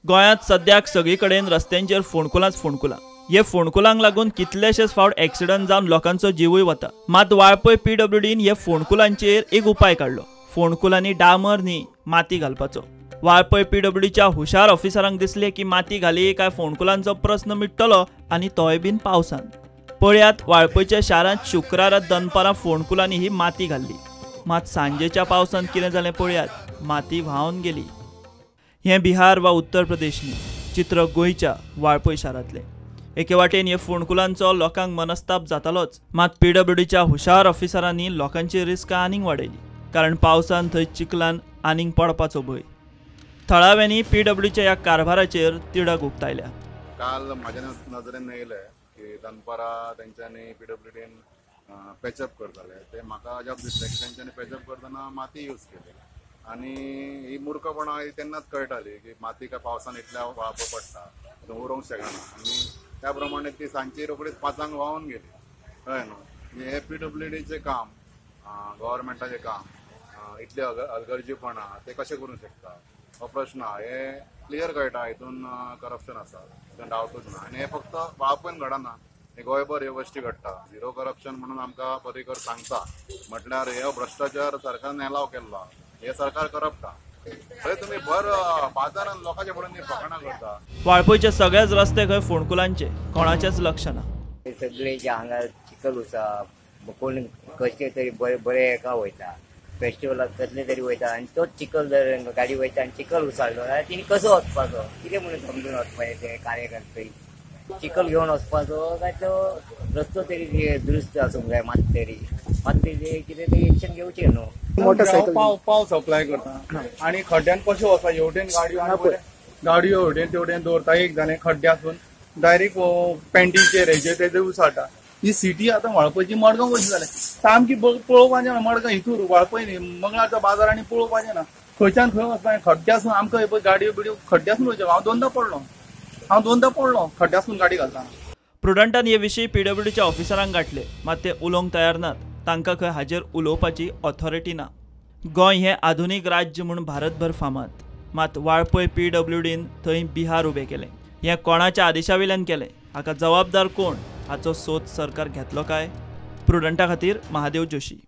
गोंयांत सद्याक सगळी कडेन रस्त्यांचेर फोंडकुलांच फोंडकुलां. हे फोंडकुलांक लागून कितलेशेच फावट एक्सिडंट जावन लोकांचो जिवूय वता. मात वाळपय पीडब्ल्यूडीन हे फोंडकुलांचेर एक उपाय काडलो. फोंडकुलांनी डांबर न्ही, माती घालपाचो. वाळपय पीडब्ल्यूडीच्या हुशार ऑफिसरांक दिसले की माती घाली काय फोंडकुलांचो प्रस्न मिट्टलो आनी तोय बीन पावसान. पळयात, वाळपयच्या शारांत शुक्रारा दनपारां फोंडकुलांनी ही माती घाल्ली. मात सांजेच्या पावसान कितें जालें पळयात, माती व्हांवन गेली. हें बिहार वा उत्तर प्रदेश न्ही, चित्र गोंयच्या वाळपय शारांतलें. एके वाटेन हे फोंडकुलांचो लोकांक मनस्ताप जातालोच, मात पीडब्ल्यूडीच्या हुशार ऑफिसरांनी लोकांची रिस्क आनीक वाडयली, कारण पावसान थंय चिखलान आनीक पडपाचो भंय. थळाव्यांनी पीडब्ल्यूडीच्या ह्या कारभाराचेर तिडक उक्तायल्या. काल म्हाज्या नजरेन येयलें की दनपारां तेंच्यांनी पीडब्ल्यूडीन पॅचअप करताले. ते म्हाका अजाप दिसलें की तेंच्यांनी पॅचअप करतना माती यूज केली आनी ही मूर्खपणां तेन्नाच कळटाली की माती काय पावसान इतल्या वाळपय पडटा, उरोंक शकना आनी त्या प्रमाणे ती सांजची रोखडीच 5 व्हांवन गेली. कळ्ळें न्हू, हें पीडब्ल्यूडीचें काम, गव्हर्मेंटाचें काम, इतलें अलगर्जीपणां ते कशें करूंक शकता हो प्रश्न. हे क्लियर कळटा हितून करप्शन आसा, हितून डावटूच ना. आनी हें फक्त वाळपयन घडना, हे गोंयभर ह्यो गोश्टी घडटा. झिरो करप्शन म्हणून आमकां पर्रीकर सांगता, म्हटल्यार हे भ्रश्टाचार सरकारान एलाव केल्लो, हे सरकार करप्ट. थंय तुमी भर बाजारान लोकांचे म्हणून फकाणां करता. वाळपयचे सगळेच रस्ते खंय फोंडकुलांचे, कोणाचेच लक्ष ना. सगळे जे हांगा चिखल आसा, कोण कशे तरी बरे बरे एका वयता, फेस्टिवलाक कसले तरी वयता आनी तोच चिखल जर गाडी वयता आनी चिखल उसळ्ळो जाल्यार तिणी कसो वचपाचो, कितें म्हणून समजून वचपाचें ते कार्यकर्ते? चिखल घेवन वचपाचो काय तो रस्तो तरी दुरुस्त आसूंक जाय, मात तरी मात तरी कितें ते एक्शन घेवचें न्हू. मोटरसायकल पाव सप्लाय करता आनी खड्ड्यान कशें वता, हेवटेन गाडयो आनी गाडयो हेवटेन तेवटेन दवरता. एक जालें खड्ड्यासून डायरेक्ट पेंटीचेर हेजेर तेजेर उसळटा. ही सिटी आतां वाळपयची मडगांव कशी जालें सामकी पळोवपाचें ना. मडगांव हितूर वाळपय न्ही, मंगळारचो बाजार आनी पळोवपाचें ना, खंयच्यान खंय वचपा. खड्ड्यासून आमकां पळय गाडयो बिडयो खड्ड्यासून वयच्यो. हांव दोनदां पडलो खड्ड्यासून गाडी घालतना. प्रुडंटान हे विशीं पीडब्ल्यूडीच्या ऑफिसरांक गांठले, मात ते उलोवंक तयार नात. तांकां खंय हाजेर उलोवपाची ऑथॉरिटी ना. गोंय हें आधुनीक राज्य म्हूण भारतभर फामाद, मात वाळपय पीडब्ल्यूडीन थंय बिहार उबें केलें. हें कोणाच्या आदेशा वयल्यान केलें, हाका जबाबदार कोण, हाचो सोद सरकार घेतलो काय? प्रुडंटा खातीर महादेव जोशी.